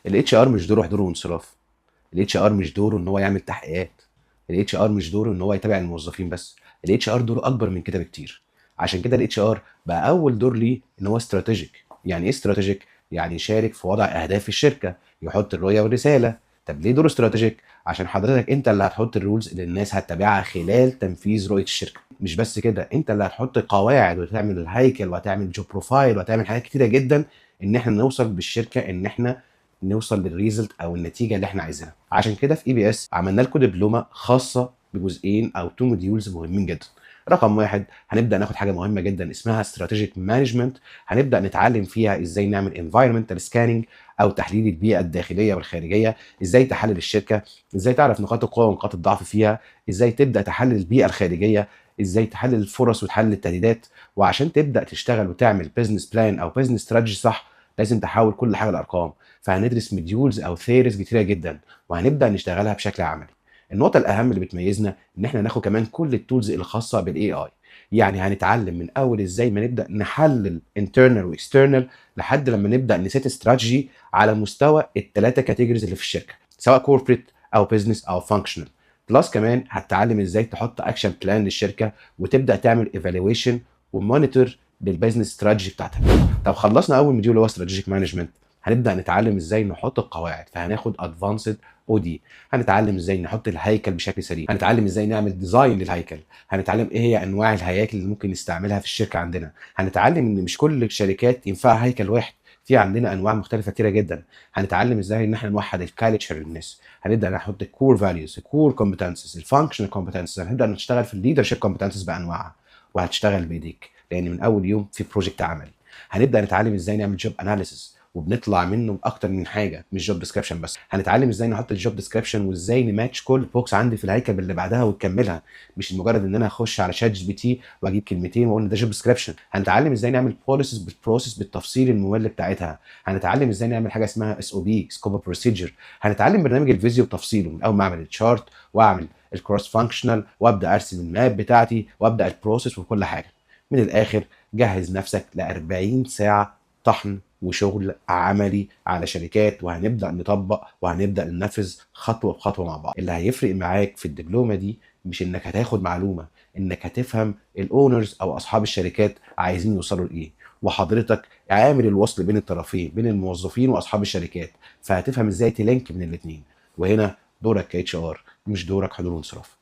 ال HR مش دوره حضور وانصراف. ال HR مش دوره ان هو يعمل تحقيقات. ال HR مش دوره ان هو يتابع الموظفين بس. ال HR دوره اكبر من كده بكتير. عشان كده ال HR بقى اول دور ليه ان هو strategic. يعني ايه strategic؟ يعني يشارك في وضع اهداف الشركه، يحط الرؤية والرساله. طب ليه دوره strategic؟ عشان حضرتك انت اللي هتحط ال rules اللي الناس هتتابعها خلال تنفيذ رؤية الشركه. مش بس كده، انت اللي هتحط قواعد وتعمل الهيكل وهتعمل job profile وهتعمل حاجات كتيرة جدا ان احنا نوصل بالشركة، ان احنا نوصل لل result او النتيجة اللي احنا عايزينها. عشان كده في EBS عملنا لكم دبلومه خاصة بجزئين او two modules مهمين جدا. رقم واحد، هنبدا ناخد حاجة مهمة جدا اسمها strategic management. هنبدا نتعلم فيها ازاي نعمل environmental scanning او تحليل البيئة الداخلية والخارجيه، ازاي تحلل الشركه، ازاي تعرف نقاط القوة ونقاط الضعف فيها، ازاي تبدا تحلل البيئة الخارجيه، ازاي تحلل الفرص وتحلل التهديدات. وعشان تبدا تشتغل وتعمل business plan او business strategy صح، لازم تحول كل حاجة لارقام. فهندرس modules او theories كتيرة جدا وهنبدا نشتغلها بشكل عملي. النقطة الاهم اللي بتميزنا ان احنا ناخد كمان كل ال tools الخاصة بال AI. يعني هنتعلم من اول ازاي ما نبدا نحلل internal و external لحد لما نبدا ن set strategy على مستوى الثلاثة categories اللي في الشركه، سواء corporate او business او functional. plus كمان هتتعلم ازاي تحط action plan للشركة وتبدا تعمل evaluation و monitor لل business strategy بتاعتك. طب خلصنا اول module اللي هو strategic management، هنبدا نتعلم ازاي نحط القواعد. فهناخد advanced OD، هنتعلم ازاي نحط الهيكل بشكل سليم، هنتعلم ازاي نعمل design للهيكل، هنتعلم ايه هي انواع الهياكل اللي ممكن نستعملها في الشركة عندنا، هنتعلم ان مش كل الشركات ينفع هيكل واحد، في عندنا انواع مختلفة كتيرة جدا. هنتعلم ازاي ان احنا نوحد ال culture للناس، هنبدا نحط ال core values، ال core competences، ال functional competences، هنبدا نشتغل في ال leadership competences بانواعها، وهتشتغل بايديك لان من اول يوم في project عملي. هنبدا نتعلم ازاي نعمل job analysis وبنطلع منه باكتر من حاجه، مش job description بس. هنتعلم ازاي نحط ال job description وازاي نماتش كل box عندي في الهيكل باللي بعدها وتكملها، مش مجرد ان انا اخش على ChatGPT واجيب كلمتين واقول ده job description. هنتعلم ازاي نعمل policies بال process بالتفصيل الممل بتاعتها. هنتعلم ازاي نعمل حاجة اسمها SOP، scope of procedure. هنتعلم برنامج ال Visio بتفصيله من اول ما اعمل ال chart واعمل ال cross functional وابدا ارسم ال map بتاعتي وابدا ال process وكل حاجه. من الاخر، جهز نفسك ل 40 ساعة طحن وشغل عملي على شركات، وهنبدا نطبق وهنبدا ننفذ خطوة بخطوة مع بعض. اللي هيفرق معاك في الدبلومه دي مش انك هتاخد معلومه، انك هتفهم ال owners او اصحاب الشركات عايزين يوصلوا لايه، وحضرتك عامل الوصل بين الطرفين، بين الموظفين واصحاب الشركات، فهتفهم ازاي ت link بين الاثنين. وهنا دورك ك HR، مش دورك حضور وانصراف.